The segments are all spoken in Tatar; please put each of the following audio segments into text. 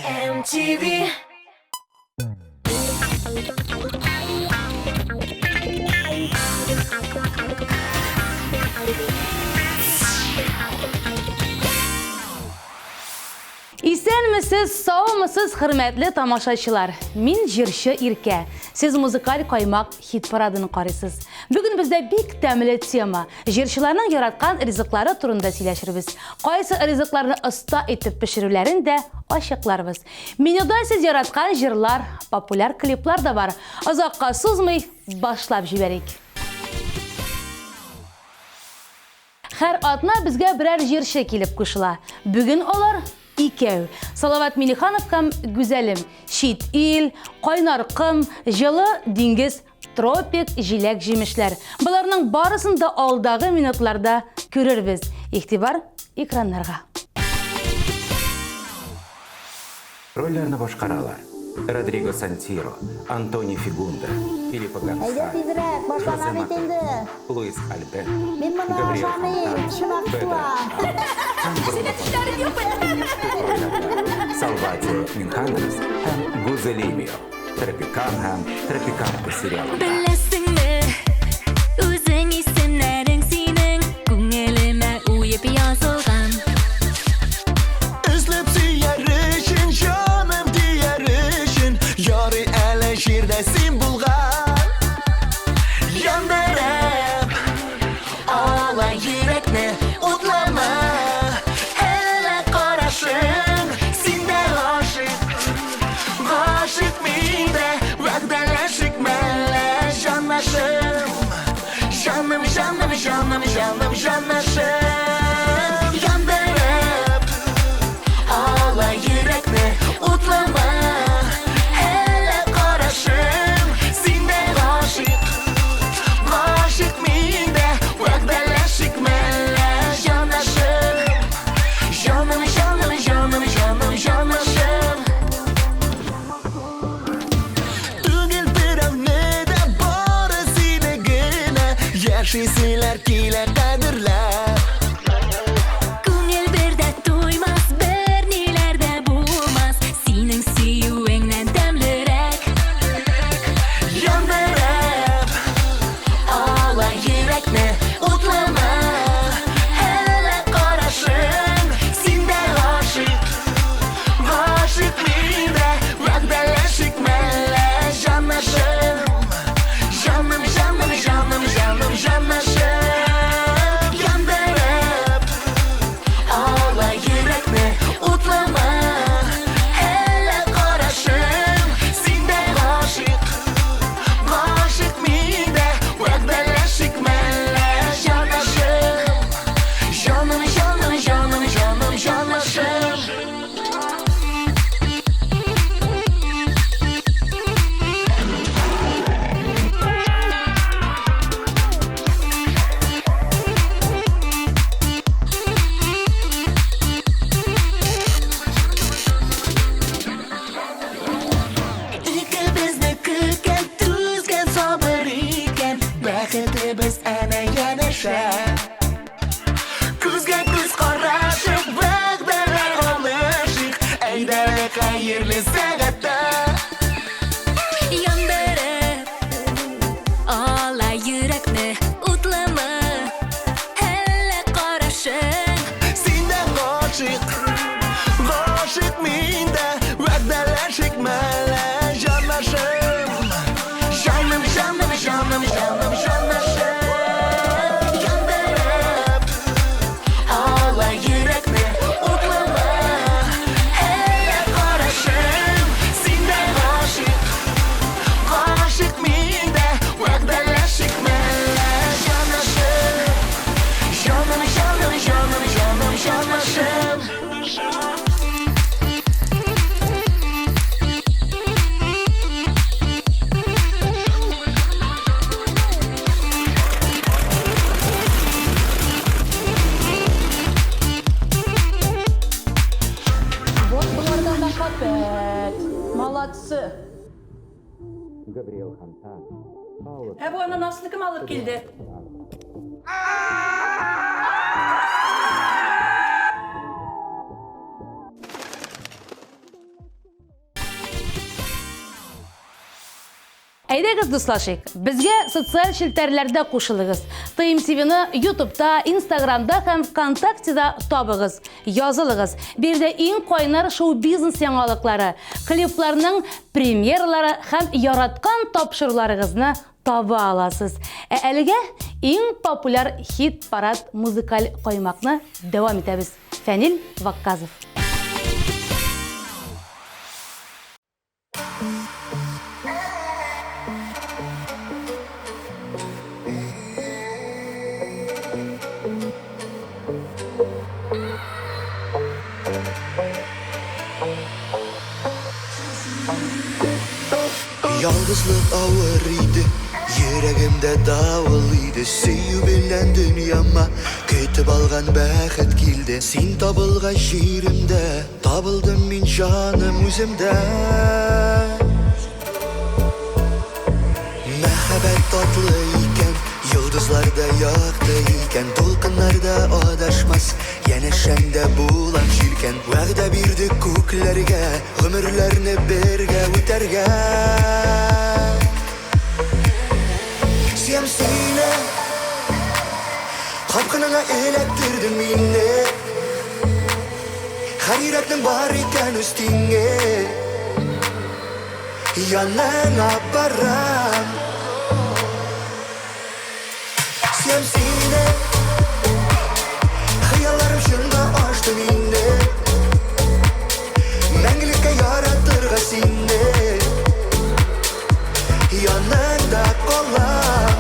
MTV. Исәнмесез, саумысыз, хөрмәтле тамашачылар. Мин җырчы Иркә. Сез музыкаль каймак хит парадын карыйсыз. Бүген бездә бик тәмле тема. Җырчыларның яраткан ризыклары турында сөйләшербез. Кайсы ризыкларны оста итеп пешерүләрен дә ачыкларбыз. Менюда сез яраткан җырлар, популяр клиплар да бар. Озакка сузмый, башлап җибәрик. Һәр атна безгә берәр җырчы килеп кушыла. Бүген алар икәү. Салават Миңнеханов һәм Гүзәлем. Чит ил, кайнар ком, җылы диңгез, тропик җиләк-җимешләр. Боларның барысын да алдагы минутларда күрербез. Игътибар экраннарга. Рольләрне башкаралар, Родриго Сантиро, Антони Фигунда, Филиппо Әйдә Гонсалес, тизрәк, башлана Жозе бит Матео, инде. Луис Альберто, Мин моны Габриэл ашамыйм, Фонтана, тешем Педро аксыла. Армас һәм Бруно Фонтана. Төп рольләрдә Салватио Минханерес һәм Гузелимио, Тропикан һәм Тропиканка сериалында. Беләсеңме, үзең исемнәрең синең күңелемә уеп язылган. Өзлеп сөяр өчен, җаным дияр өчен, ярый әле җирдә син булган. Яндырып ала йөрәкне, утлама, әллә карашың, син дә гашыйк. Гашыйк мин дә, вәгъдәләшик мәллә, җанашым. Җаным, җаным, җаным, җаным, җанашым. Яндырып ала йөрәкне, утлама, әллә карашым, син дә гашыйк. Гашыйк мин дә, вәгъдәләшик мәллә, җанашым. Җаным, җаным, җаным, җаным, җанашым. Түгел берәүне дә, бары сине генә яшиселәр килә кадерләп. Күңел бер дә туймас, бер ниләр дә булмас, синең сөюеңнән тәмлерәк. Яндырып ала йөрәкне, утлама, әллә карашың, син дә гашыйк. Гашыйк мин дә, вәгъдәләшик мәллә, җанашым. Җаным, җаным, җаным, җаным, җанашым. Яндырып ала йөрәкне, утлама, әллә карашың, син дә гашыйк. Гашыйк мин дә, вәгъдәләшик мәллә, җанашым. Җаным, җаным, җаным, җаным, җанашым. Икебезне көткән, түзгән, сабыр иткән бәхетебез әнә янәшә. Күзгә күз карашып, вәгъдәләр алышыйк, әйдә хәерле сәгатьтә. Яндырып ала йөрәкне, утлама, әллә карашың. Син дә гашыйк, гашыйк мин дә, вәгъдәләшик мәллә, җанашым. Җаным, җаным, җаным, җаным, җанашым. Яндырып ала йөрәкне, утлама, әллә карашым, син дә гашыйк. Гашыйк мин дә, вәгъдәләшик мәллә, җанашым. Җаным, җаным, җаным, җаным, җанашым. Вот болардан да хәбәт. Молодцы. Габриэл Фонтана, Пауло Ә бу ананасны кем алып килде? Әйдәгез дуслашыйк. Безгә социаль челтәрләрдә кушылыгыз. ТМТВны Ютубта, Инстаграмда һәм ВКонтактеда табыгыз. Язылыгыз. Биредә иң кайнар шоу-бизнес яңалыклары, клипларның премьералары һәм яраткан тапшыруларыгызны таба аласыз. Ә әлегә иң популяр хит-парад музыкаль каймакны дәвам итәбез. Фәнил Вакказов. Ялгызлык авыр иде, йөрәгемдә давыл иде. Сөю белән дөньяма көтеп алган бәхет килде. Син табылгач җиремдә, табылдым мин җаным үземдә. Мәхәббәт татлы икән, йолдызлар да якты икән, дулкыннар да адашмас, янәшәңдә булам җилкән. Вәгъдә бирдек күкләргә, гомерләрне бергә үтәргә. Сөям сине, капкыныңа эләктердең мине. Һәр йөрәкнең бар икән үз тиңе. Яныңа барам. Сөям сине, хыялларым чынга ашты мине. Мәңгелеккә яратырга сине. Яныңда калам.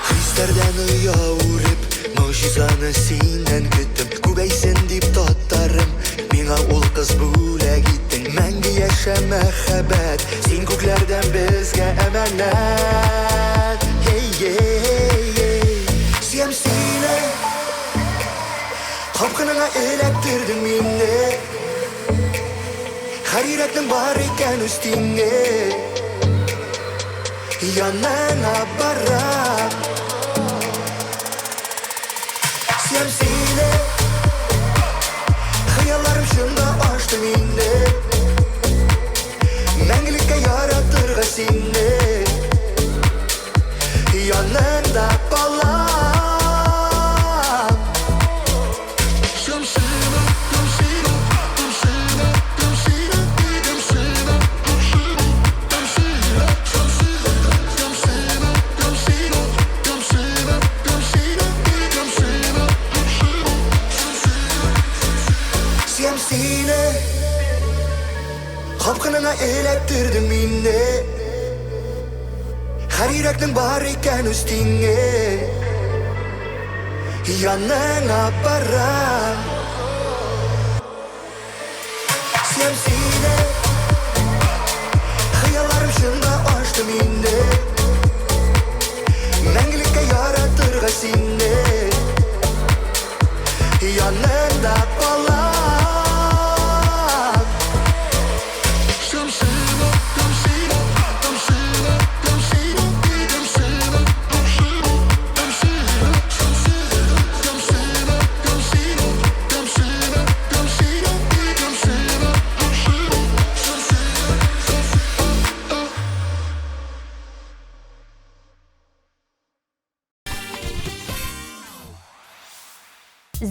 Хисләрдән оя үреп, могҗизаны синнән көттем. Күбәйсен дип татарым, миңа ул кыз бүләк иттең. Мәңге яшә мәхәббәт, син күкләрдән безгә әманәт. Ей, ей, ей. Сөям сине, капкыныңа эләктердең мине. Һәр йөрәкнең бар икән үз тиңе. Яныңа барам. Сөям сине, хыялларым чынга ашты мине. Мәңгелеккә яратырга сине. Яныңда калам. Сөям сине, капкыныңа эләктердең мине. Һәр йөрәкнең бар икән үз тиңе. Яныңа барам. Сөям сине, хыялларым чынга ашты мине. Мәңгелеккә яратырга сине. Яныңда калам.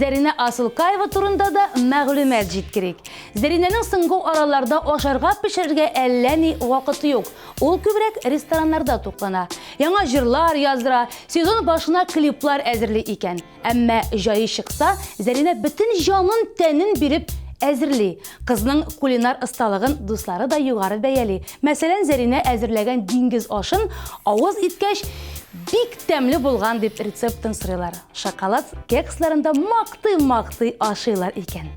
Зәринә Асылкаева турында да мәгълүмат җиткерик. Зәринәнең соңгы араларда ашарга пешерергә әллә ни вакыты юк. Ул күбрәк рестораннарда туклана. Яңа җырлар яздыра, сезон башына клиплар әзерли икән. Әмма җае чыкса, Зәринә бөтен җанын, тәнен биреп әзерли. Кызның кулинар осталыгын дуслары да югары бәяли. Мәсәлән, Зәринә әзерләгән диңгез ашын авыз иткәч, бик тәмле булган дип рецептын сорыйлар. Шоколад кексларын да мактый-мактый ашыйлар икән.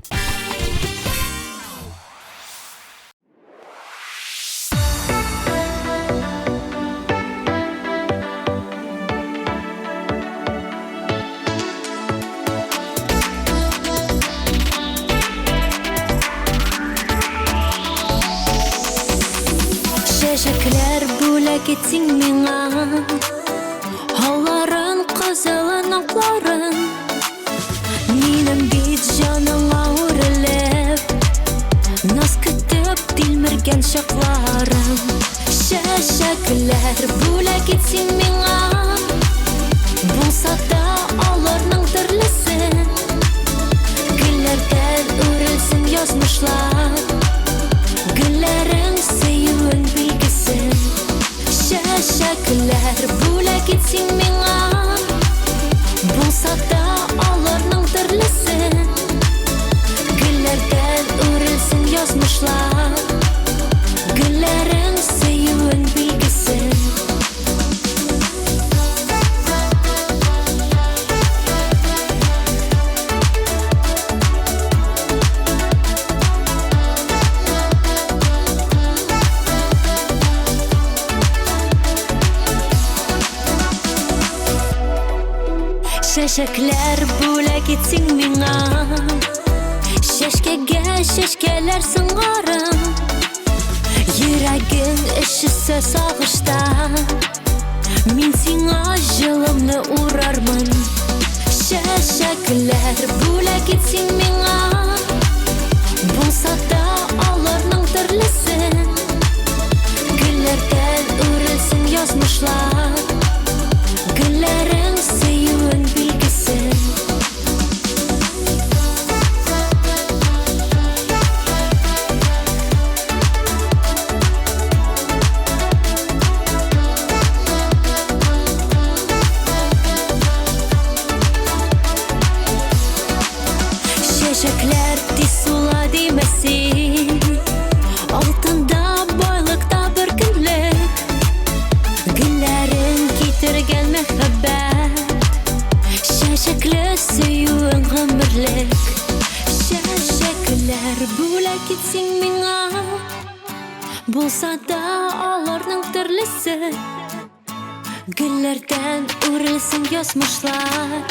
Бүләк ит син миңа Алларын, кызылын, акларын. Минем бит җаныңа үрелеп, Наз көтеп тилмергән чакларым. Чәчәкләр бүләк ит син миңа, Булса да аларның төрлесен. Гөлләрдән үрелсен язмышлар, Гөлләрең сөюен билгесен. Чәчәкләр бүләк ит син миңа, Булса да аларның төрлесен. Гөлләрдән үрелсен язмышлар, Гөлләрең сөюен билгесен. Чәчәкләр бүләк ит син миңа, Чәчкәгә чәчкәләр сыңарын. Йөрәгең өшесә сагышта, Мин сиңа җылымны урармын. Чәчәкләр бүләк ит син миңа, Булса да аларның төрлесен. Гөлләрдән үрелсен язмышлар, Гөлләрең сөюен билгесен. Чәчәкләр тиз сула димә син, Алтында байлыкта бер көнлек. Гөлләрең китергән мәхәббәт, Чәчәкле сөюең гомерлек. Чәчәкләр бүләк ит син миңа, Булса да аларның төрлесе. Гөлләрдән үрелсен язмышлар,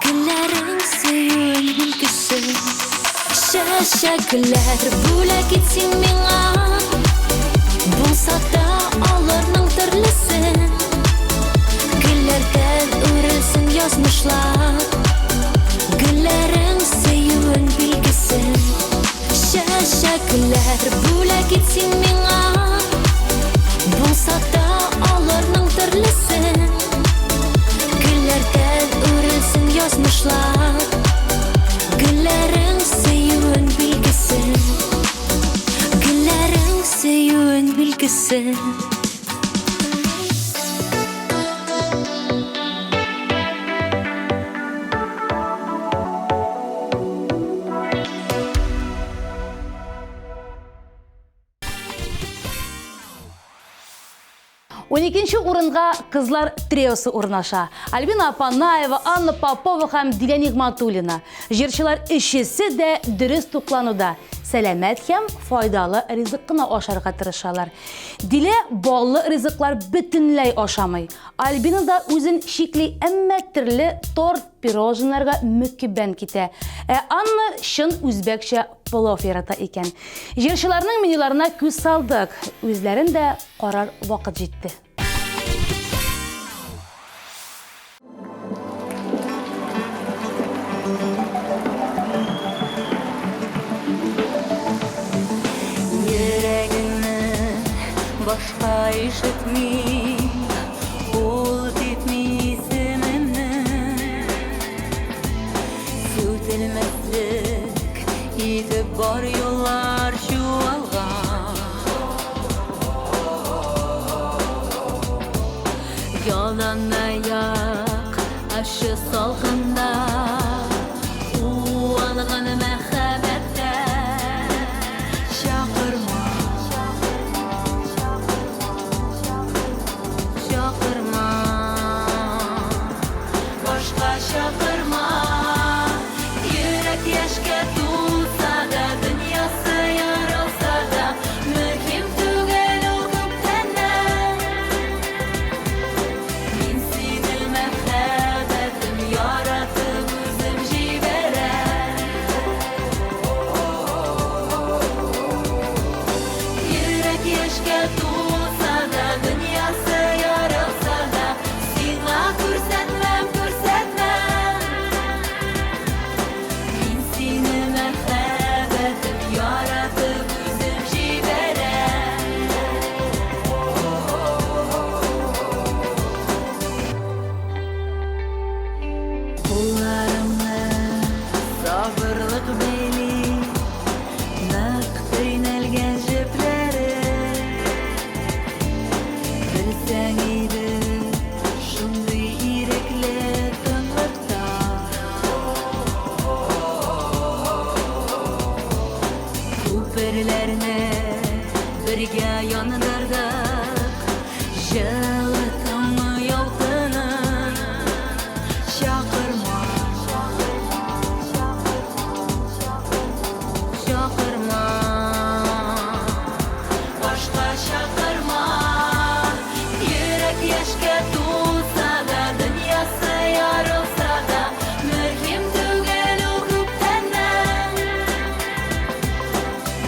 Гөлләрең сөюен билгесе. Чәчәкләр бүләк ит син миңа, Булса да аларның төрлесен. Гөлләрдән үрелсен язмышлар, Гөлләрең сөюен билгесе. Чәчәкләр бүләк ит син миңа, Булса да аларның төрлесен. Гөлләрдән үрелсен язмышлар, Гөлләрең сөюен билгесе. Гөлләрең сөюен билгесе. Уникенче урынга кызлар триосы урнаша. Альбина Апанаева, Анна Попова һәм Дилә Нигматуллина. Җырчылар өчесе дә дөрес туклануда, сәламәт һәм файдалы ризык кына ашарга тырышалар. Дилә баллы ризыклар бөтенләй ашамый. Альбина да үзен чикли, әмма төрле торт, пирожныйларга мөкиббән китә. Ә Анна чын үзбәкчә плов ярата икән. Җырчыларның менюларына күз салдык. Үзләрен дә карар вакыт җитте. Йөрәгеңне башка ишетмим, Ул типми исемемне. Сүтелмәслек итеп бар юллар чуалган. Яланаяк ачы салкында уалган мәхәббәттә чакырма, чакырма, башка чакырма. Йөрәк яшькә тулса да, дөньясы ярылса да, мөһим түгел ул күптәннән. Мин сине, мәхәббәтем, яратып үзем җибәрәм. Йөрәк яшькә тулса да, дөньясы Хыялларны бергә яндырдык. Җылы таңы ялкынын чакырма. Чакырма. Башка чакырма. Йөрәк яшькә тулса да, дөньясы ярылса да, мөһим түгел ул күптәннән.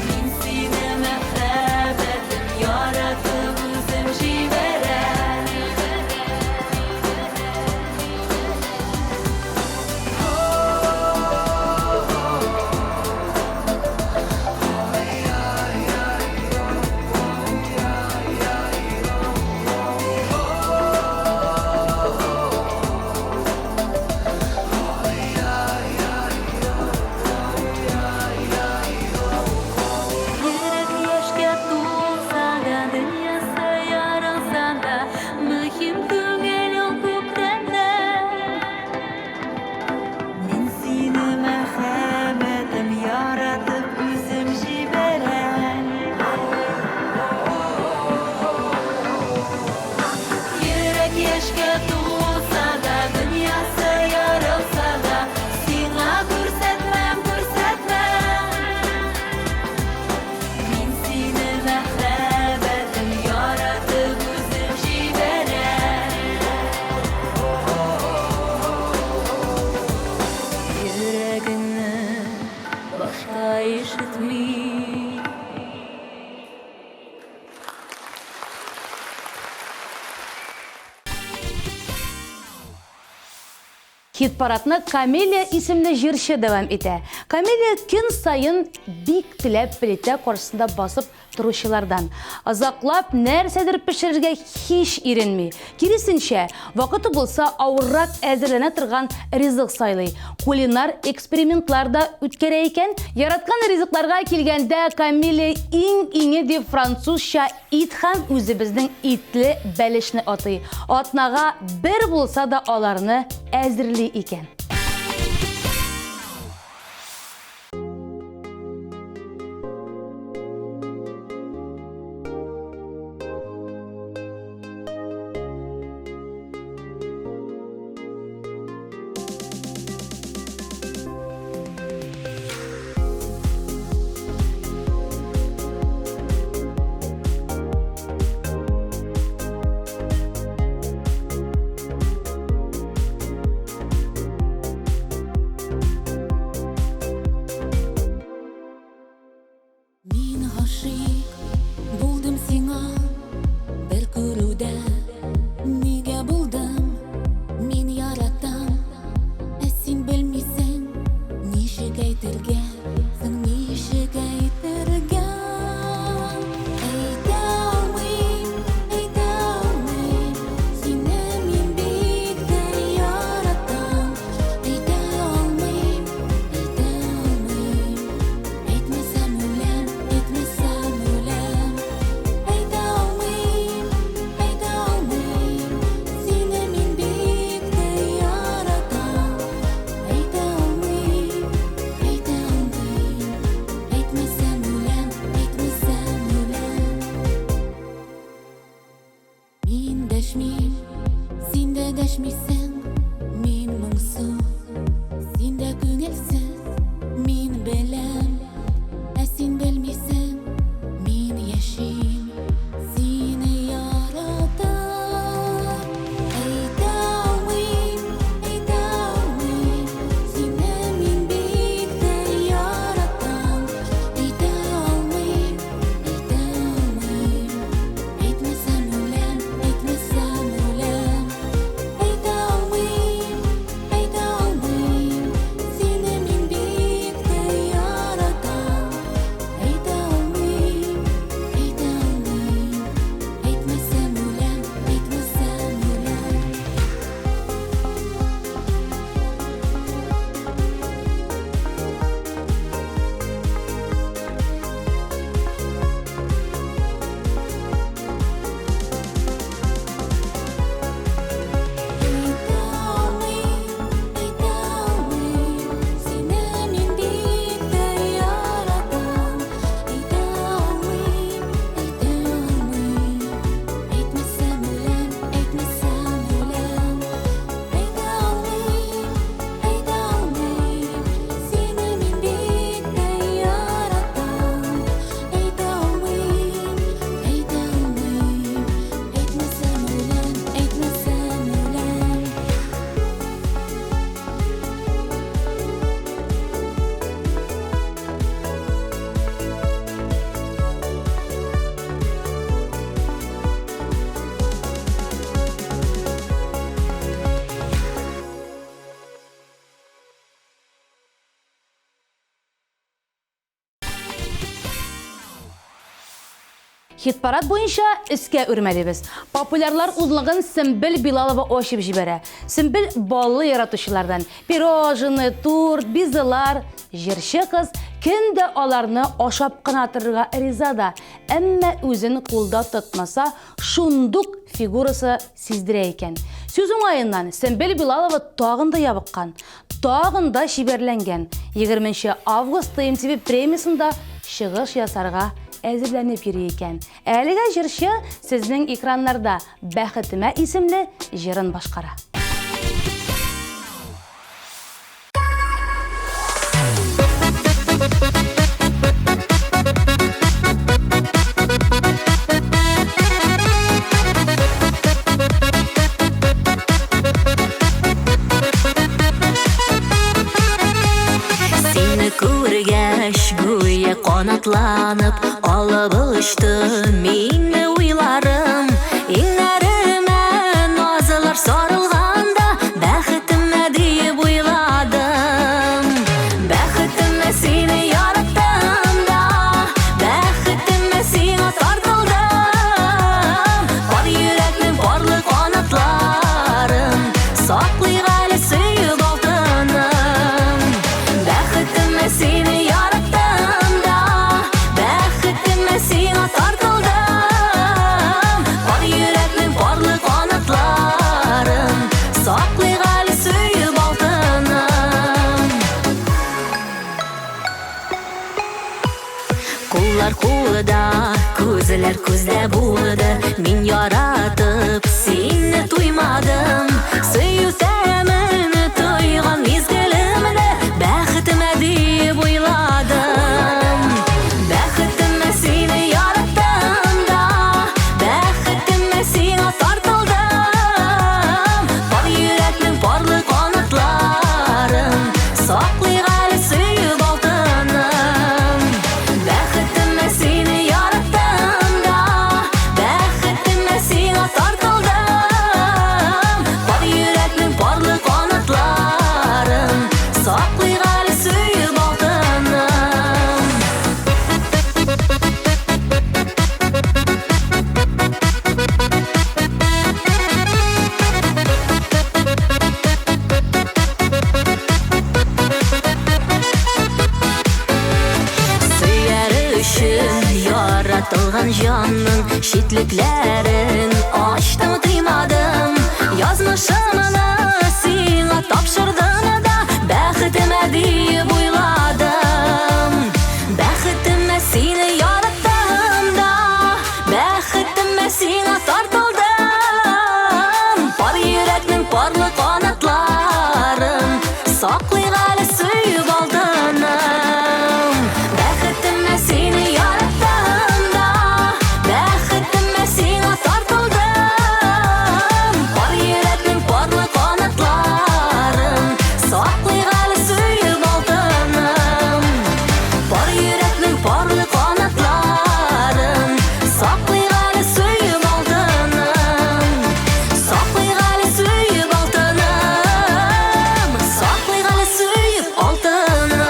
Мин сине мәхәббәтем яратып үзем җибәрәм. Йөрәк яшькә тулса да, дөньясы ярылса да, мөһим түгел ул күптәннән. Мин сине мәхәббәтем яратып үзем җибәрәм. Йөрәк яшькә тулса да, дөньясы ярылса да, сиңа күрсәтмәм, күрсәтмәм. Мин сине мәхәббәтем яратып үзем җибәрәм. Йөрәгеңне башка ишетми. Хит-парадны Камелия исемле җырчы дәвам итә. Камелия көн саен бик теләп плитә каршысында басып торучылардан. Озаклап нәрсәдер пешерергә һич иренми. Киресенчә, вакыты булса авыррак әзерләнә торган ризык сайлый. Кулинар экспериментлар да үткәрә икән. Яраткан ризыкларга килгәндә, Камелия иң-иңе дип французча ит һәм үзебезнең итле бәлешне атый. Атнага бер булса да аларны әзерли икән. Хит-парад буенча өскә үрмәлибез. Популярлар унлыгын Сөмбел Билалова ачып җибәрә. Сөмбел баллы яратучылардан. Пирожные, торт, безелар. Җырчы кыз көн дә аларны ашап кына торырга риза да, әмма үзен кулда тотмаса, шундук фигурасы сиздерә икән. Сүз уңаеннан, Сөмбел Билалова тагын да ябыккан, тагын да чибәрләнгән. 20 нче август ТМТV премиясендә чыгыш ясарга әзерләнеп йөри икән. Әлегә җырчы сезнең экраннарда Бәхетемә исемле җырын башкара. Сине күргәч, гүя канатланып Алып очты мине уйларым. Иңнәремә назлар сарылганда, Бәхетемә диеп уйладым. Бәхетемә сине яраттым да, Бәхетемә сиңа тартылдым. Пар йөрәкнең парлы канатларын Саклыйк әле сөеп алтыным. Бәхетемә сине яраттым да, Бәхетемә сиңа тартылдым. Пар йөрәкнең парлы канатларын Саклыйк әле сөеп алтыным. Куллар кулда, күзләр күздә булды. Мин яратып сине туймадым. Сөю тәмен тойган мизгелемдә Бәхетемә диеп уйладым. Бәхетемә сине яраттым да, Бәхетемә сиңа тартылдым. Пар йөрәкнең парлы канатларын Саклыйк әле сөеп алтыным. Бәхетемә сине яраттым да, Бәхетемә сиңа тартылдым. Пар йөрәкнең парлы канатларын Саклыйк әле сөеп алтыным. Сөяр өчен яратылган җанның Читлекләрен ачтым, тыймадым. Язмышымны сиңа тапшырдым да, Бәхетемә диеп уйладым. Бәхетемә сине яраттым да, Бәхетемә сиңа тартылдым. Пар йөрәкнең парлы канатларын Саклыйк әле сөеп алтыным. Бәхетемә сине яраттым да, Бәхетемә сиңа тартылдым. Пар йөрәкнең парлы канатларын Саклыйк әле сөеп алтыным. Пар йөрәкнең парлы канатларын Саклыйк әле сөеп алтыным. Саклыйк әле сөеп алтыным. Саклыйк әле сөеп алтыным.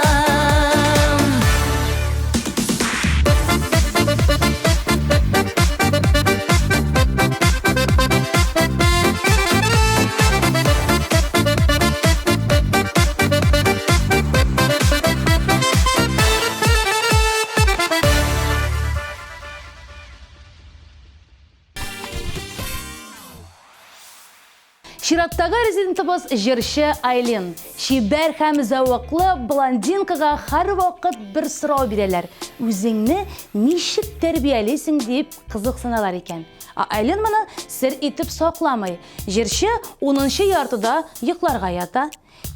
Чираттагы резидентыбыз җырчы Айлин. Чибәр һәм зәвыклы блондинкага һәрвакыт бер сорау бирәләр. Үзеңне ничек тәрбиялисең дип кызыксыналар икән. Ә Айлин моны сер итеп сакламый. Җырчы унынчы яртыда йокларга ята.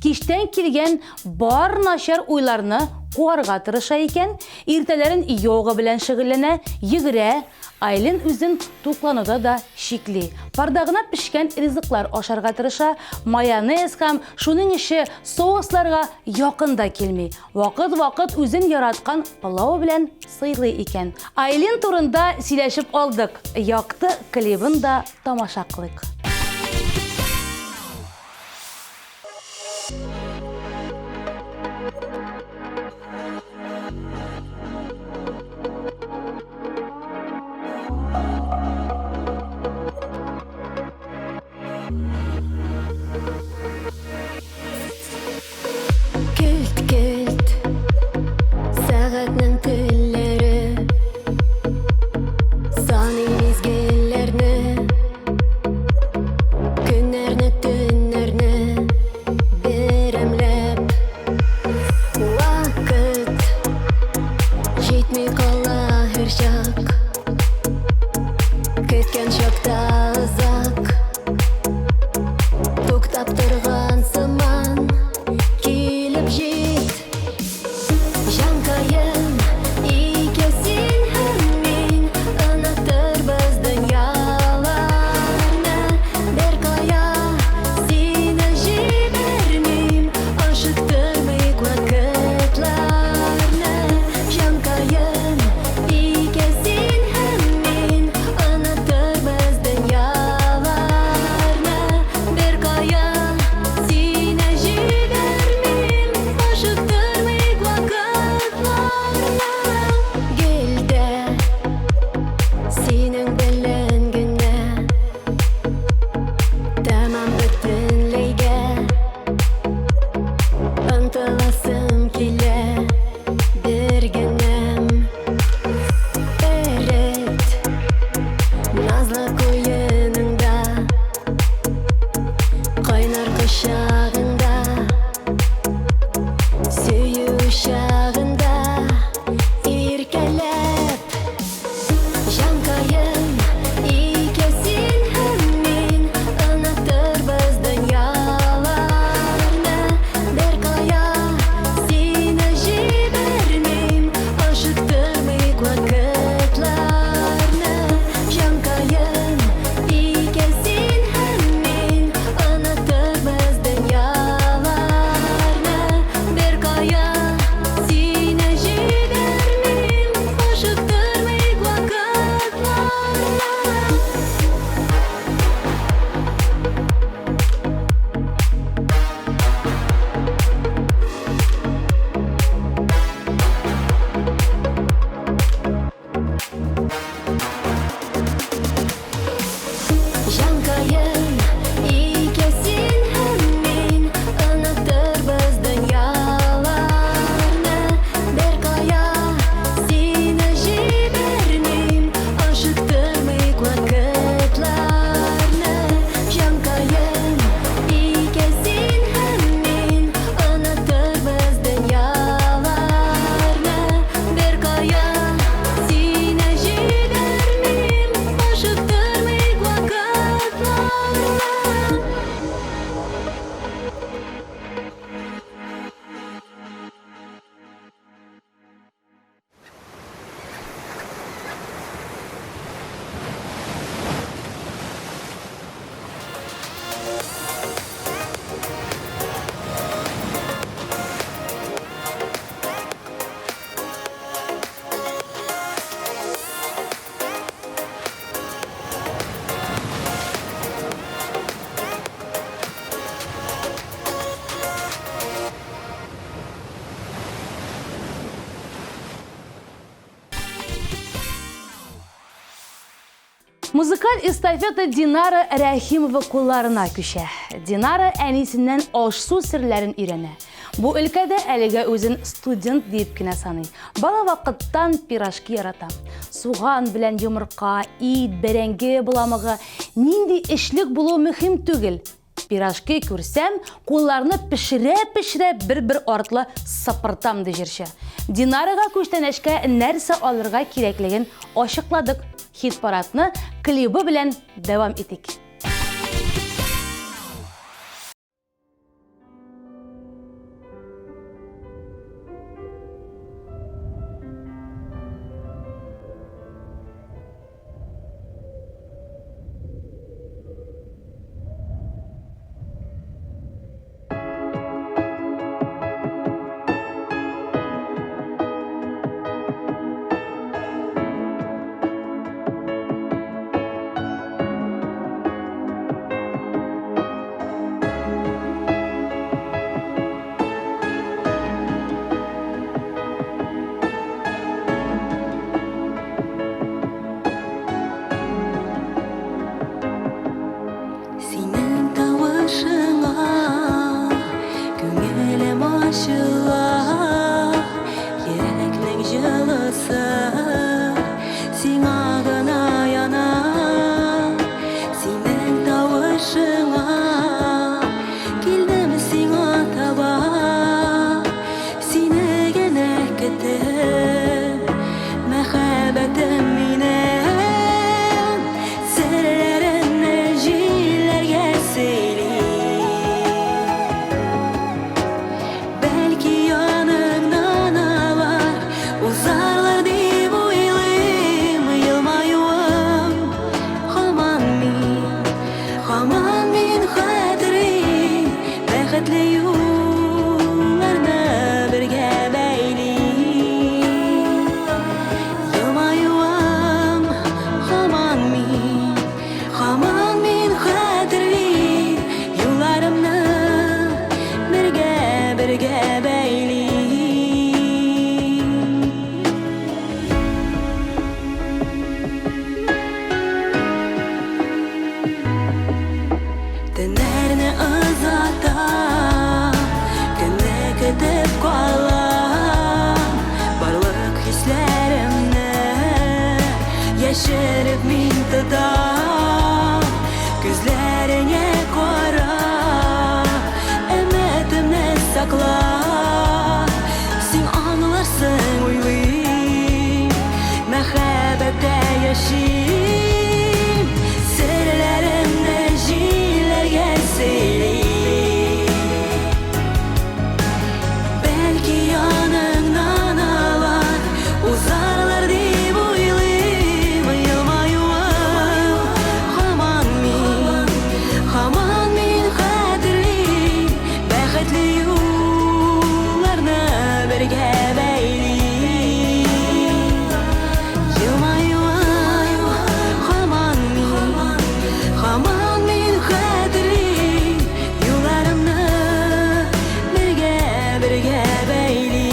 Кичтән килгән бар начар уйларны куарга тырыша икән, иртәләрен йога белән шөгыльләнә, йөгерә. Айлин үзен туклануда да чикли. Парда гына пешкән ризыклар ашарга тырыша, майонез һәм шуның ише соусларга якын да килми. Вакыт-вакыт үзен яраткан пылау белән сыйлый икән. Айлин турында сөйләшеп алдык, якты клибын да тамаша кылыйк. Онтыласым килә бер генәм. Эрет назлы куеныңда, кайнар кочагыңда, сөю учагында иркәләп. Җанкаем, икәү син һәм мин, онытырбыз дөньяларны. Беркая сине җибәрмим, ашыктырмыйк вакытларны. Җанкаем, икәү син һәм мин, онытырбыз дөньяларны. Беркая сине җибәрмим, ашыктырмыйк вакытларны. Җанкаем, икәү син һәм мин, онытырбыз дөньяларны. Беркая сине җибәрмим, ашыктырмыйк вакытларны. Җанкаем, икәү син һәм мин, онытырбыз дөньяларны. Беркая сине җибәрмим, ашыктырмыйк вакытларны. Музыкаль эстафета Динара Рәхимова кулларына күчә. Динара әнисеннән аш-су серләрен өйрәнә. Бу өлкәдә әлегә үзен студент диеп кенә саный. Бала вакыттан пирожки ярата. Суган белән йомырка, ит, бәрәңге боламыгы, нинди эчлек булуы мөһим түгел. Пирожки күрсәм, кулларны пешерә-пешерә бер-бер артлы сыпыртам, ди җырчы. Динарага күчтәнәчкә нәрсә алырга кирәклеген ачыкладык. Хит-парадны клибы белән дәвам итик. Синең тавышыңа күңелем ачыла, йөрәкнең җылысы сиңа гына яна. Синең тавышыңа килдем сиңа таба, сине генә көтеп, мәхәббәтем минем, серләремне җилләргә сөйлим. Бәлки яныңнан алар узарлар дип уйлыйм, елмаюым һаман мин, һаман мин хәтерлим, бәхетле юлларны бергә бәйлим. Елмаюым һаман мин, һаман мин хәтерлим, юлларымны бергә, бергә бәйлим. Төннәрне озата, кемне көтеп. сакла. Син аңларсың, уйлыйм, мәхәббәттә яшим. Серләремне җилләргә сөйлим. Бәлки яныңнан алар узарлар дип уйлыйм. Елмаюың һаман мин, һаман мин хәтерлим. Бәхетле юлларны бергә бәйлим. Елмаюың һаман мин, һаман мин хәтерлим. Юлларымны бергә, бергә бәйлим.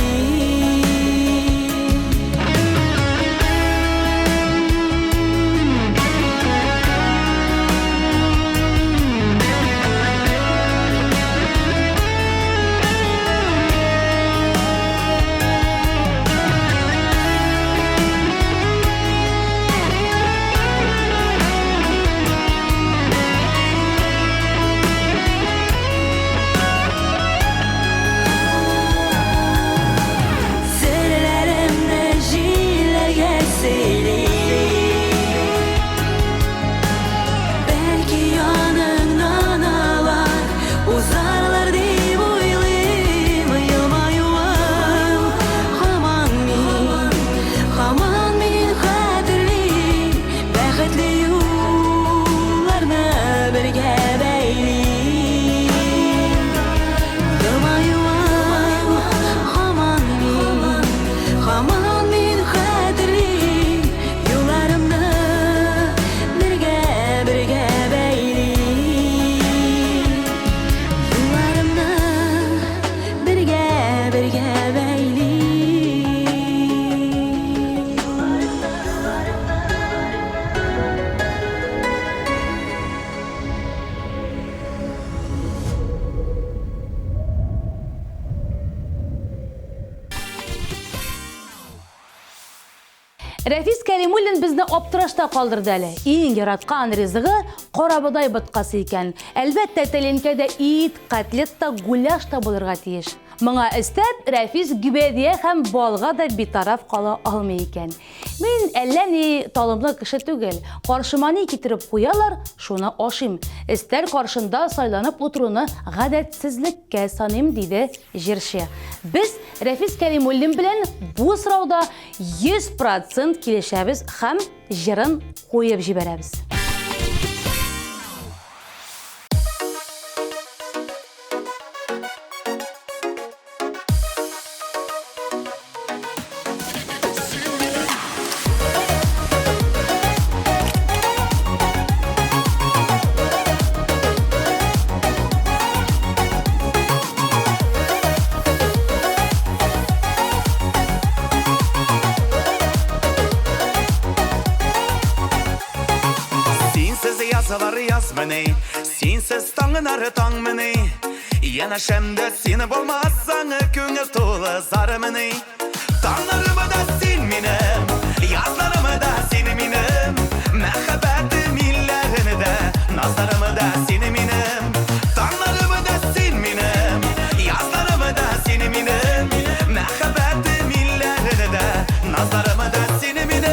Серләремне җилләргә сөйлим. Бәлки яныңнан алар узарлар дип уйлыйм. Елмаюың һаман мин, һаман мин хәтерлим. Бәхетле юлларны бергә бәйлим. Елмаюың һаман мин, һаман мин хәтерлим. Юлларымны бергә, бергә бәйлим. Юлларымны бергә, бергә бәйлим. Рәфис Кәлимуллин безне аптырашта калдырды әле. Иң яраткан ризыгы карабодай боткасы икән. Әлбәттә, тәлинкәдә ит, котлет та, гуляш та булырга тиеш. Моңа өстәп, Рәфис гөбәдия һәм балга да битараф кала алмый икән. Мин әллә ни талымлы кеше түгел. Каршыма ни китереп куялар, шуны ашыйм. Өстәл каршында сайланып утыруны гадәтсезлеккә саныйм, диде җырчы. Без Рәфис Кәлимуллин белән бу сорауда 100% килешәбез һәм җырын куеп җибәрәбез. Синсез язлар язмыни, синсез таңнар таңмыни. Янәшәмдә син булмасаң, күңел тулы зармыни. Таңнарымы да син минем, язларымы да син минем. Мәхәббәтем илләрендә, назларымы да син минем. Таңнарымы да син минем, язларымы да син минем. Мәхәббәтем илләрендә, назларымы да син минем.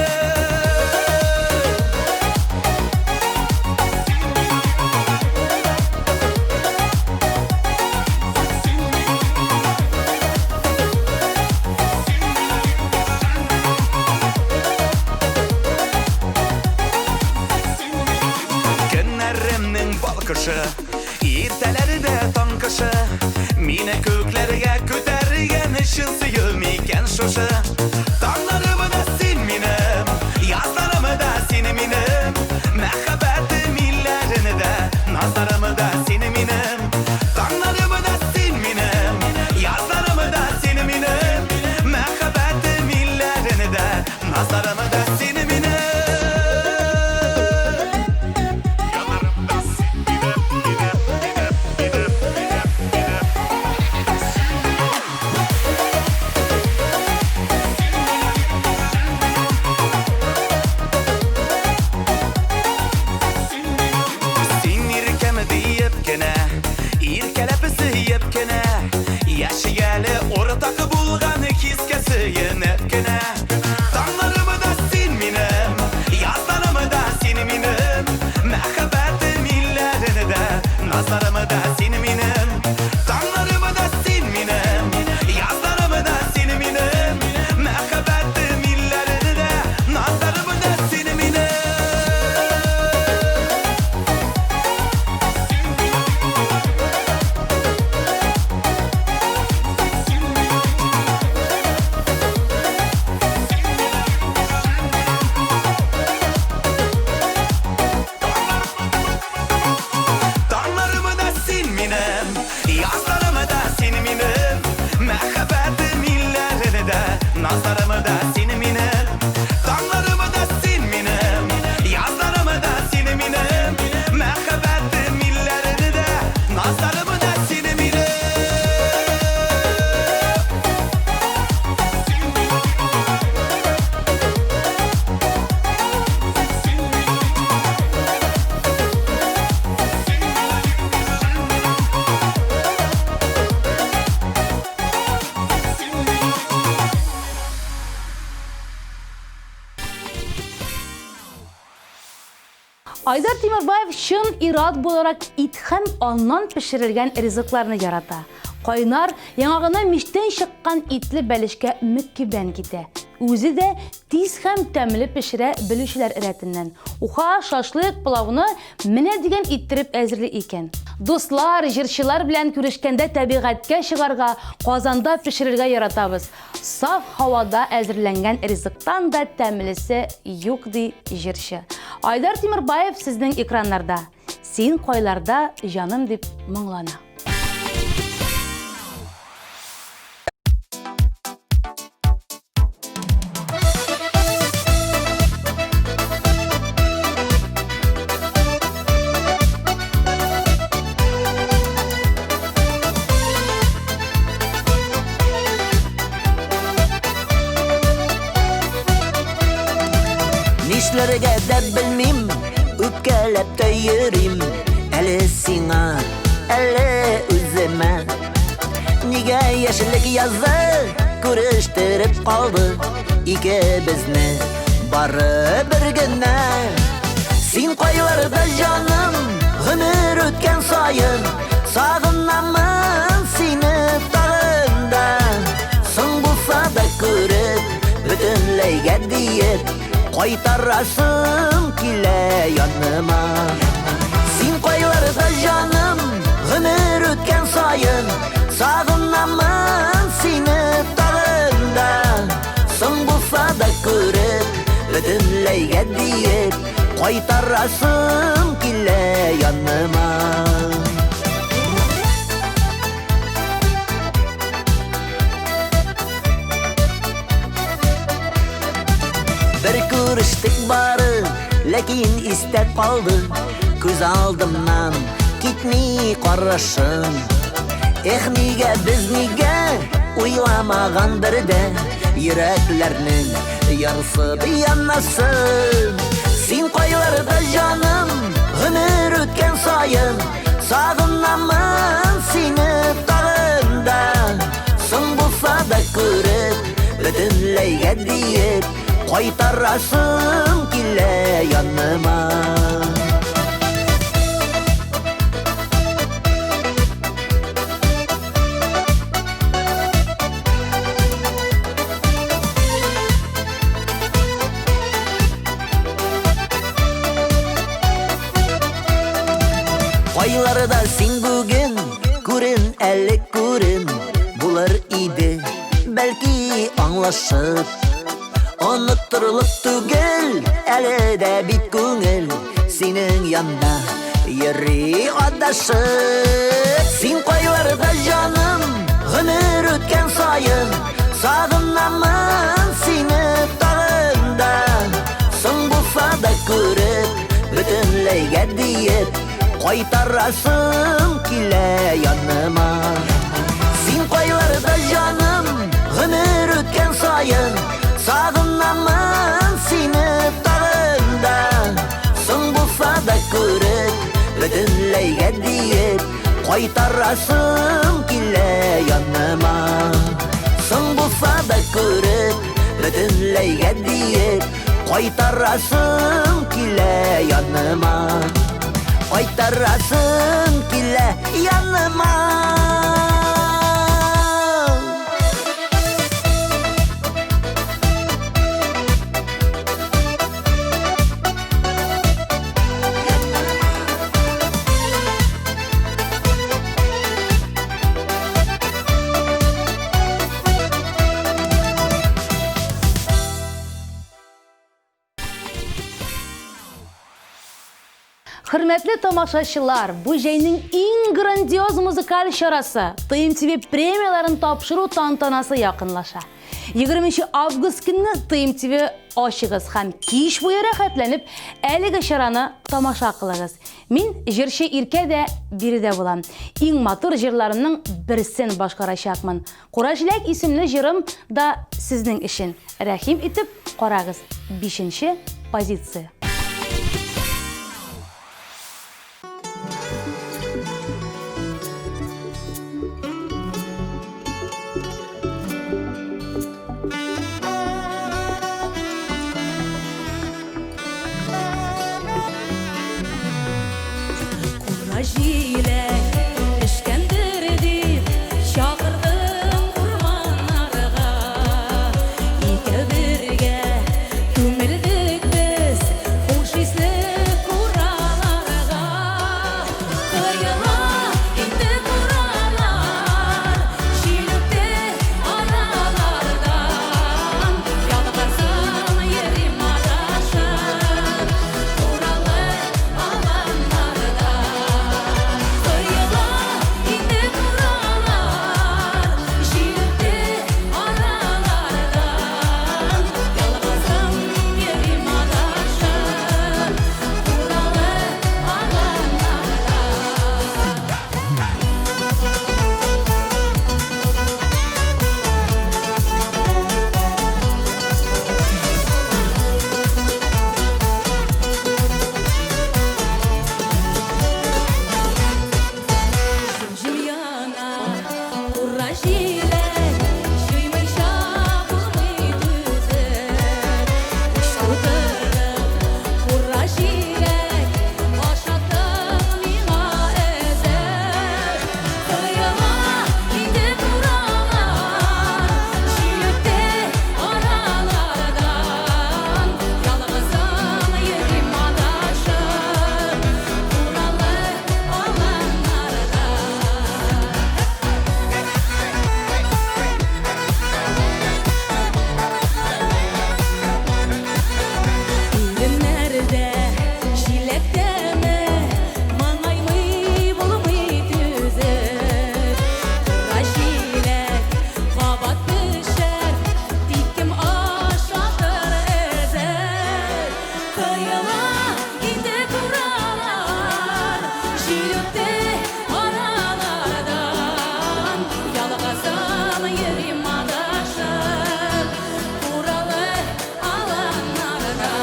Көннәремнең балкышы, иртәләре дә таң кышы. Мине күкләргә күтәргән чын сөю микән шушы? Таңнарымы да син минем, язларымы да син минем. Мәхәббәтем илләрендә, назларымы да син минем. Таңнарымы да син минем, язларымы да син минем. Мәхәббәтем илләрендә, назларымы да син минем. Яши әле уртак булган хискә сөенеп кенә. Таңнарымы да син минем, язларымы да син минем, мәхәббәтем илләрендә, назларымы да син минем. Таңнарымы да син минем, язларымы да син минем, мәхәббәтем илләрендә, назларымы да син минем. Таңнарымы да син минем, язларымы да син минем, мәхәббәтем илләрендә, назларымы да син минем. Таңнарымы да син минем, язларымы да син минем, мәхәббәтем илләрендә, назларымы да син минем. Айдар Тимербаев чын ир-ат буларак ит һәм аннан пешерелгән ризыкларны ярата. Кайнар, яңа гына мичтән чыккан итле бәлешкә мөккибән китә. Үзе дә тиз һәм тәмле пешерә белүчеләр рәтеннән. Уха, шашлык, пылауны менә дигән иттереп әзерли икән. Дуслар, җырчылар белән күрешкәндә табигатькә чыгарга, казанда пешерергә яратабыз. Саф һавада әзерләнгән ризыктан да тәмлесе юк, ди җырчы. Айдар Тимербаев сезнең экраннарда. Син кайларда, җаным, дип моңлана. Нишләргә дә белмим, үпкәләп тә йөрим. Әле сиңа, әле үземә. Нигә яшьлек язы күрештереп калды икебезне бары бер генә. Син кайларда, җаным, гомер үткән саен сагынамын сине тагын да. Соң булса да күреп, бөтенләйгә диеп, кайтарасым килә яныма. Син кайларда, җаным, гомер үткән саен сагынамын сине тагын да. Соң булса да күреп, бөтенләйгә диеп, кайтарасым килә яныма. Бер күрештек бары, ләкин истә калды, күз алдымнан китми карашың. Эх, нигә без нигә уйламаган бердә йөрәкләрнең ярсып янасын. Син кайларда, җаным, гомер үткән саен сагынамын сине тагын да. Соң булса да күреп, бөтенләйгә диеп, кайтарасым килә яныма. Кайларда син бүген, күрен әле күрен, булыр иде, бәлки аңлашып. Оныттырылып түгел, әле дә бит күңел синең янда йөри адашып. Син кайларда, җаным, гомер үткән саен сагынамын сине тагын да. Соң булса да күреп, бөтенләйгә диеп, кайтарасым килә яныма. Син кайларда, җаным, гомер үткән саен сагынамын сине тагын да. Соң булса да күреп, бөтенләйгә диеп, кайтарасым килә яныма. Бөтенләйгә диеп Кайтарасым килә яныма Кайтарасым килә яныма Хөрмәтле тамашачылар, бу җәйнең иң грандиоз музыкаль чарасы ТМТВ премияләрен тапшыру тантанасы якынлаша. 20 август көнне ТМТВ ачыгыз һәм кич буе рәхәтләнеп әлеге чараны тамаша кылыгыз. Мин җырчы Иркә дә биредә булам. Иң матур җырларымның берсен башкарачакмын. Кура җиләк исемле җырым да сезнең өчен. Рәхим итеп карагыз. Бишенче позиция. Кура җиләк пешкәндер дип чакырдым урманнарга. Икәү бергә күмелдек без хуш исле кураларга. Коела инде куралар, җил үтте аралардан. Ялгызым йөрим адашып, куралы аланнарда. Коела инде куралар, җил үтте аралардан. Ялгызым йөрим адашып, куралы аланнарда. Җем яна, кура җиләк, җыймыйча булмый түзеп. Уч тутырып, кура җиләк, ашаттың миңа өзеп. Коела инде куралар, җил үтте аралардан. Ялгызым йөрим адашып, куралы аланнарда. Иреннәрдә җиләк тәме, моңаймый булмый түзеп. Кура җиләк кабат пешәр, тик кем ашатыр өзеп. Коела инде куралар, җил үтте аралардан. Ялгызым йөрим адашып, куралы аланнарда.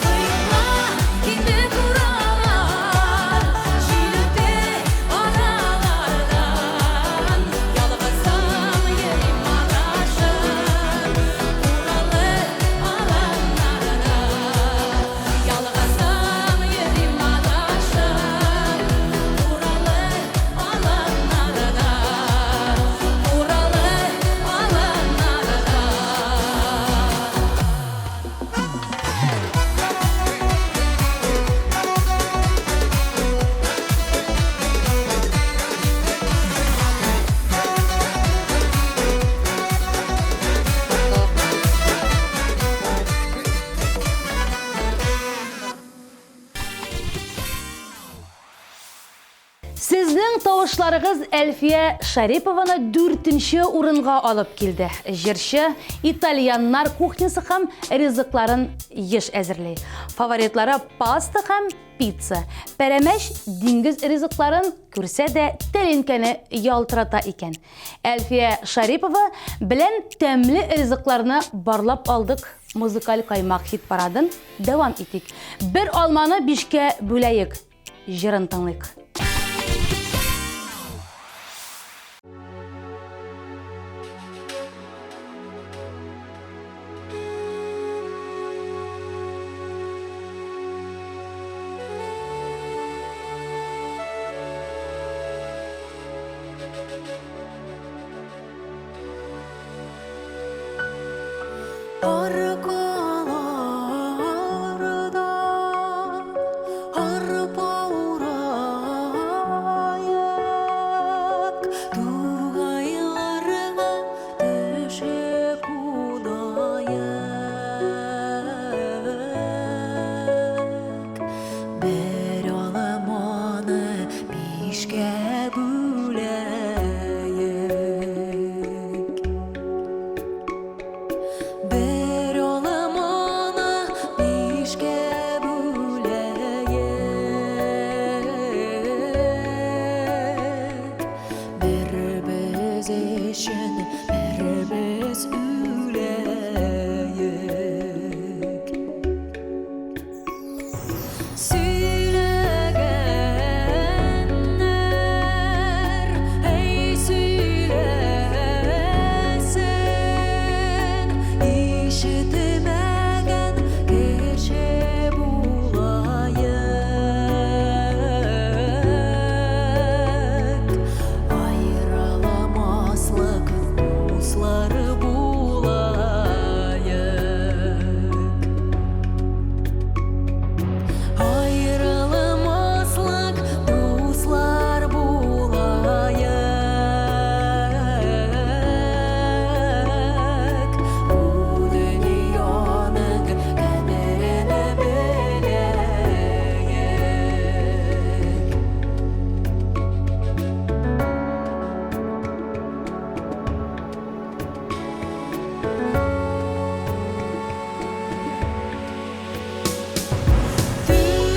Коела инде куралар, җил үтте аралардан. Ялгызым йөрим адашып, куралы аланнарда. Ялгызым йөрим адашып, куралы аланнарда. Куралы аланнарда. Сезнең тавышларыгыз Әлфия Шарипованы дүртенче урынга алып килде. Җырчы итальяннар кухнясы һәм ризыкларын еш әзерли. Фаворитлары паста һәм пицца. Пәрәмәч диңгез ризыкларын күрсә дә тәлинкәне ялтырата икән. Әлфия Шарипова белән тәмле ризыкларны барлап алдык. Музыкаль каймак хит-парадын дәвам итик. Бер алманы бишкә бүләек. Җырын тыңлыйк. Аркалардан арпа урайык, Тугайларга төшеп кунаек. Бер алманы бишкә бүләек. Бер алманы бишкә бүләек. Бер без өчен, бер без үләек. Сөйләгәннәр, әй сөйләсен, ишетмәгән кеше булаек. Аерыламаслык дуслар булаек. Аерылмаслык дуслар булаек. Бу дөньяның кадерен беләек.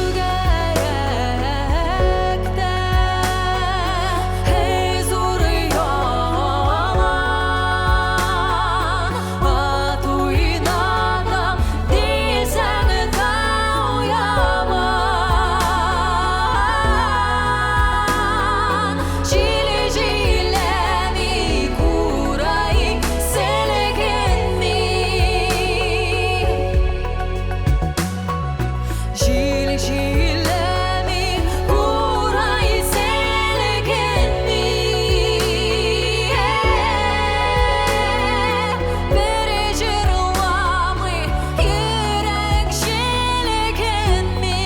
Түгәрәктә, эй, зур ялан, Ат уйнатам дисәң, тау яман. Җил җилләми, курай селкенми. Җил җилләми, курай селкенми. Бер җырламый, йөрәк җилкенми.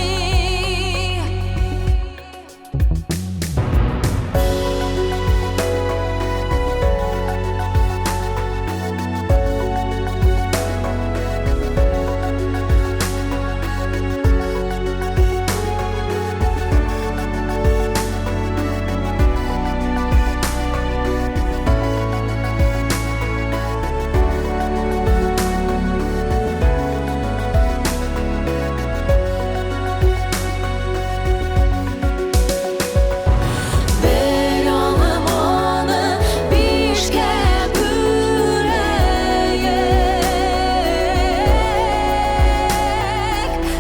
Бер алманы бишкә бүләек.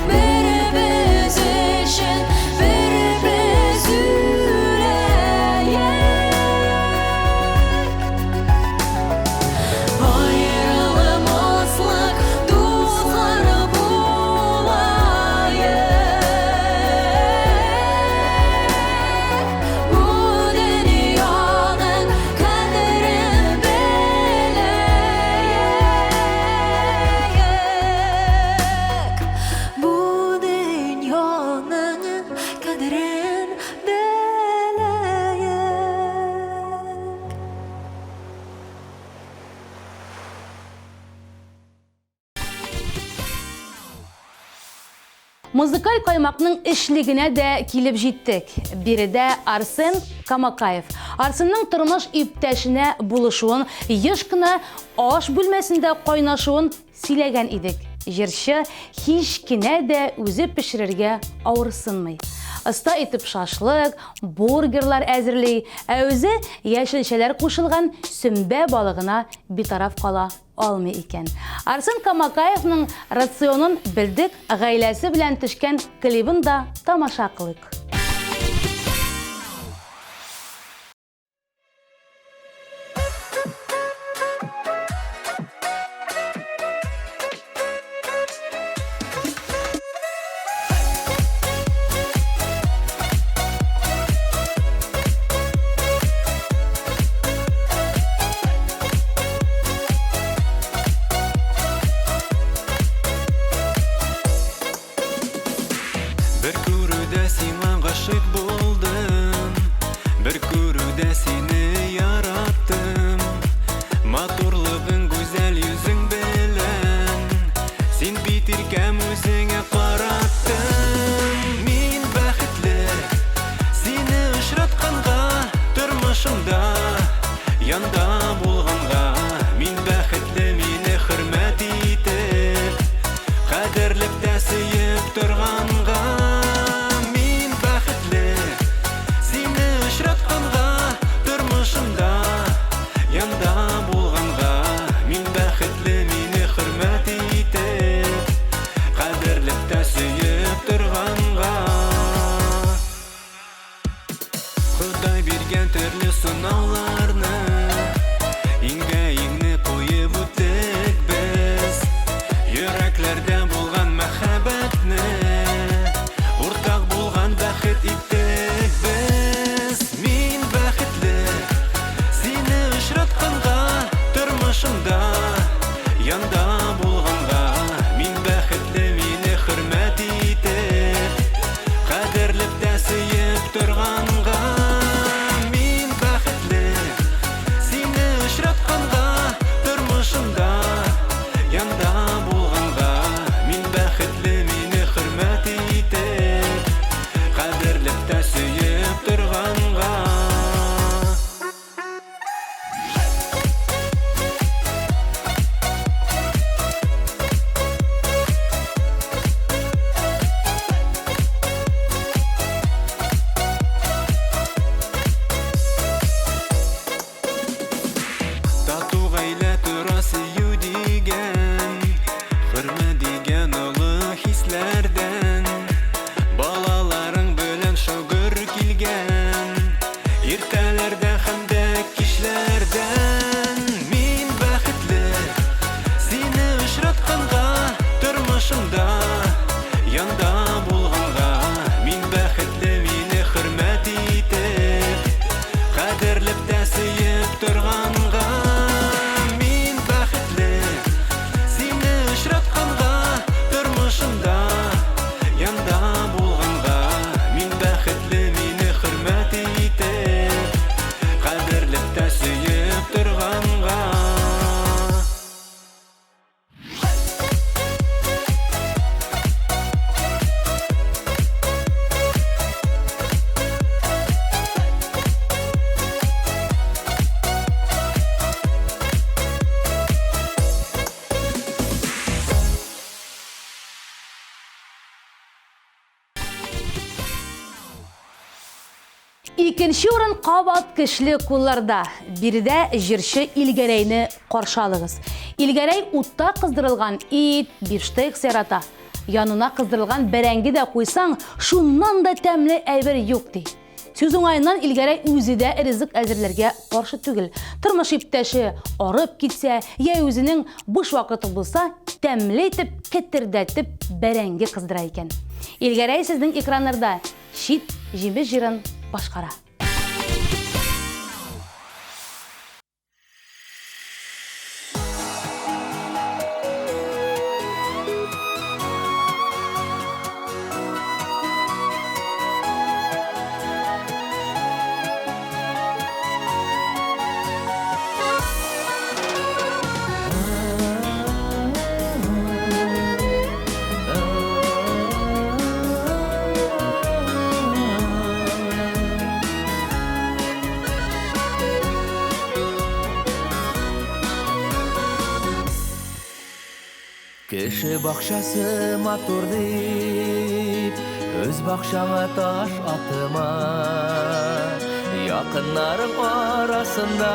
Бер без өчен, бер без үләек. Аерылмаслык дуслар булаек. Бу дөньяның кадерен беләек. Бу дөньяның кадерен беләек. Музыкаль каймакның эшлегенә дә килеп җиттек. Биредә Арсен Камакаев. Арсенның тормыш иптәшенә булышуын, еш кына аш бүлмәсендә кайнашуын сөйләгән идек. Җырчы һич кенә дә үзе пешерергә авырсынмый. Оста итеп шашлык, бургерлар әзерли, ә үзе яшелчәләр кушылган сөмбә балыгына битараф кала алмый икән. Арсен Камакаевның рационын белдек, гаиләсе белән төшкән клибын да тамаша кылыйк. Икенче урын кабат көчле кулларда. Биредә җырчы Илгәрәйне каршы алыгыз. Илгәрәй утта кыздырылган ит, бифштекс ярата. Янына кыздырылган бәрәңге дә куйсаң, шуннан да тәмле әйбер юк, ди. Сүз уңаеннан Илгәрәй үзе дә ризык әзерләргә каршы түгел. Тормыш иптәше арып китсә, я үзенең буш вакыты булса, тәмле итеп кетердәтеп бәрәңге кыздыра икән. Илгәрәй сезнең экраннарда чит җимеш җырын башкара. Кеше бакчасы матур дип, үз бакчаңа таш атма. Якыннарың арасында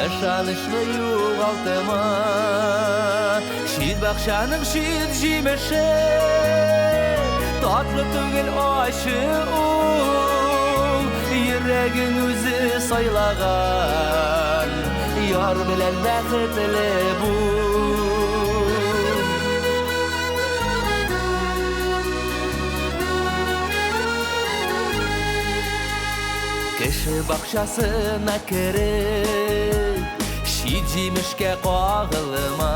ышанычлы югалтма. Чит бакчаның чит җимеше татлы түгел ачы ул. Йөрәгең үзе сайлаган яр белән бәхетле бул. Кеше бакчасына кереп, чит җимешкә кагылма.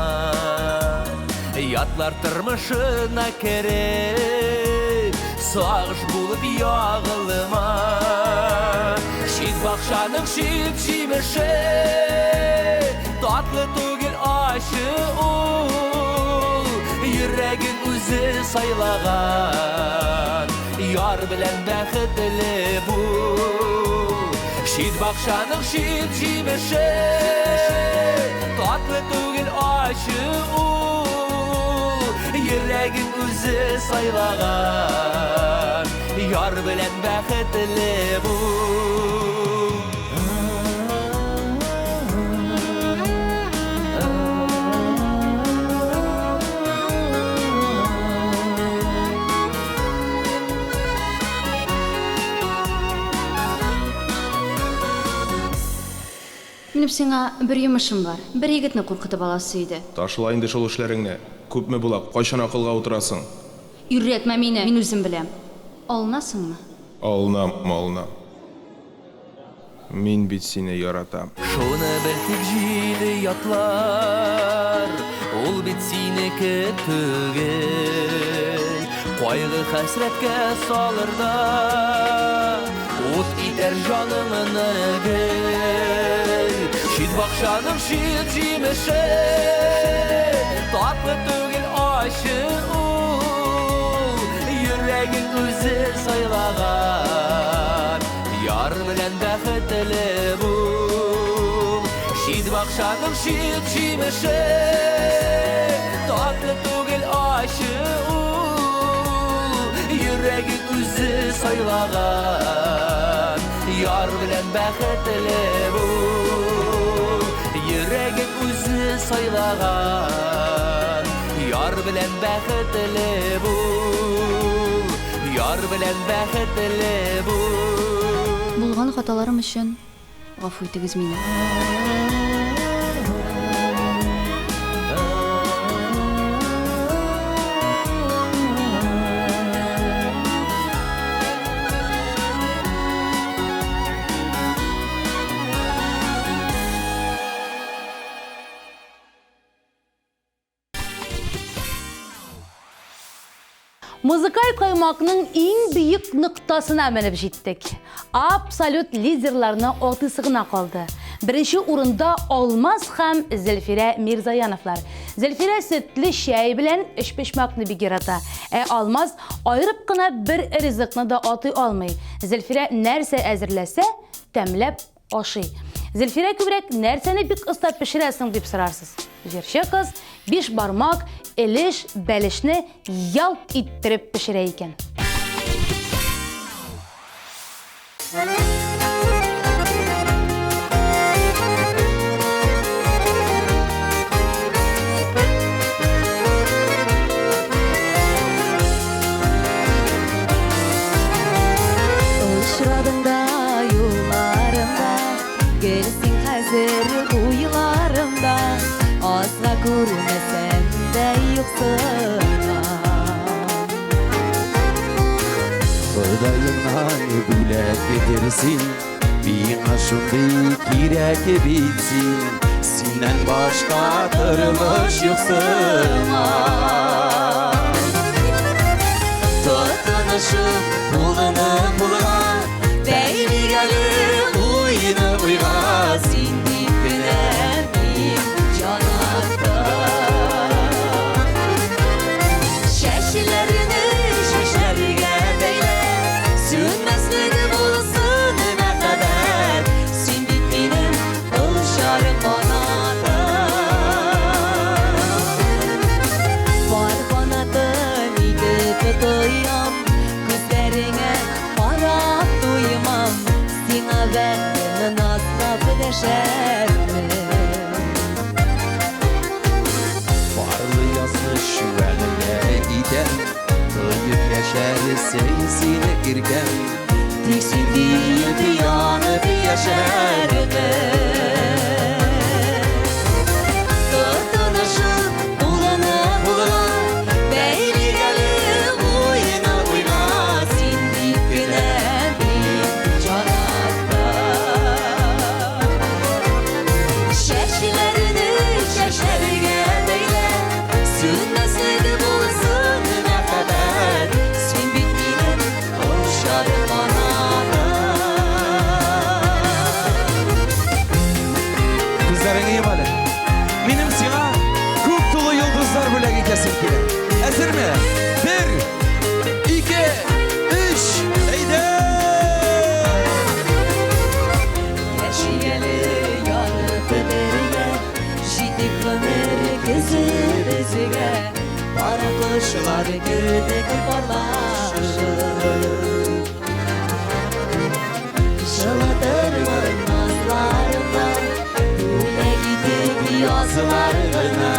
Ятлар тормышына кереп, сагыш булып ягылма. Чит бакчаның чит җимеше, татлы түгел ачы ул. Йөрәгең үзе сайлаган яр белән бәхетле бул. Чит бакчаның чит җимеше, татлы түгел ачы ул. Йөрәгең үзе сайлаган яр белән бәхетле бул. Минем сиңа бер йомышым бар. Бер егетне куркытып аласы иде. Ташла инде шул эшләреңне. Күпме була, кайчан акылга утырасың? Өйрәтмә мине, мин үзем беләм. Алынасыңмы? Алынам, алынам. Мин бит сине яратам. Шуны бел тик җиде ятлар, ул бит синеке түгел. Кайгы хәсрәткә салыр да, ут итәр җаныңны гел. Чит бакчаның чит җимеше, татлы түгел ачы ул. Йөрәгең үзе сайлаган яр белән бәхетле бул. Чит бакчаның чит җимеше, татлы түгел ачы ул. Йөрәгең үзе сайлаган яр белән бәхетле бул. Йөрәгең үзе сайлаган яр белән бәхетле бул. Яр белән бәхетле бул. Булган хаталарым өчен гафу итегез мине. Музыкаль каймакның иң бөек ноктасына менеп җиттек. Абсолют лидерларны атысы гына калды. Беренче урында Алмаз һәм Зөлфирә Мирзаяновлар. Зөлфирә сөтле чәй белән өчпочмакны бик ярата. Ә Алмаз аерып кына бер ризыкны да атый алмый. Зөлфирә нәрсә әзерләсә, тәмләп ашый. Зөлфирә күбрәк нәрсәне бик оста пешерәсең дип сорарсыз. Җырчы кыз биш бармак, элеш, бәлешне ялт иттереп пешерә икән. Очрадың да юлларымда, гел син хәзер уйларымда, азга күрмәсәм дә юксынам. Ходаемнан бүләк бетерсин, миңа шундый кирәк бит син. Синнән башка тормыш юк сыман. Тотынышып кулны кулга, бәйлик әле уйны уйга, син дип кенә мин җанаттым. Чәчләрне чәчләргә бәйлә, сүнмәслек булсын мәхәббәт, син бит минем очар канатым. Пар канатым итеп тоям, күзләреңә карап туймам, сиңа бәхтемне назлап дәшәрмен. Парлы язмыш вәгъдә итәм, тоеп яшәрсең сине иркәм. Тик син диеп янып яшәрмен. Тотынышып кулны кулга, бәйлик әле уйны уйга, син дип кенә мин җанаттым. Чәчләрне чәчләргә бәйлә, сүнмәслек булсын мәхәббәт, син бит минем очар канатым. Күзләреңне йом әле. Минем сиңа күк тулы йолдызлар бүләк итәсем килә. Әзерме? Бер, ике, өч, әйдә! Яшик әле янып бергә, җитик гомер көзе безгә, пар кошлар кебек парлашып. Жылытырмын назларымда, бүләк итеп язлар гына,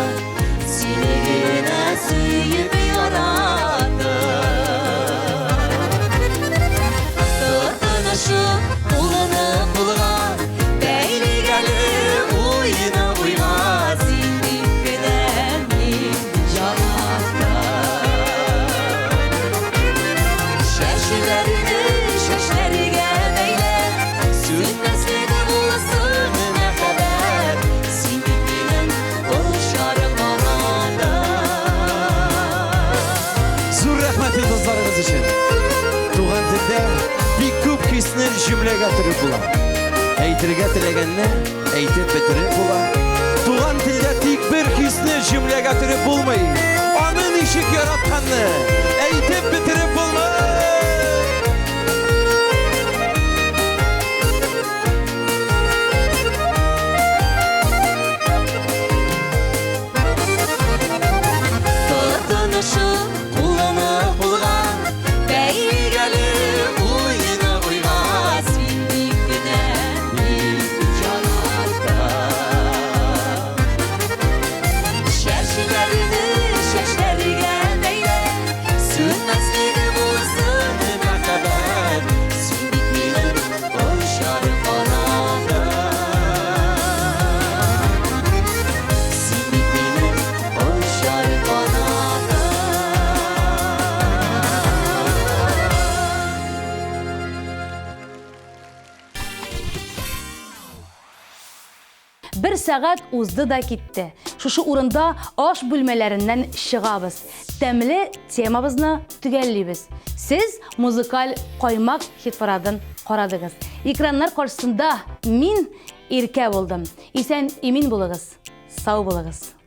сине генә сөеп яраттым. Тотынышып кулны кулга, бәйлик әле уйны уйга, син дип кенә мин җанаттым. Чәчләрне чәчләргә бәйлә, сүнмәслек булсын мәхәббәт, син бит минем очар канатым. Зур рәхмәт йолдызларыгыз өчен. Туган телдә бик күп хисне җөмләгә төреп була. Әйтергә теләгәнне әйтеп бетереп була. Туган телдә тик бер хисне җөмләгә төреп булмый. Аны ничек яратканны әйтеп бетереп булмый. Тотынышып кулны кулга, бәйлик әле уйны уйга, син дип кенә мин җанаттым. Чәчләрне чәчләргә бәйлә, сүнмәслек булсын мәхәббәт, син бит минем очар канатым. Син бит минем очар канатым. Бер сәгать узды да китте. Шушы урында аш бүлмәләреннән чыгабыз. Тәмле темабызны төгәллибез. Сез музыкаль каймак хит-парадын карадыгыз. Экраннар каршысында мин Иркә булдым. Исән имин булыгыз. Сау булыгыз.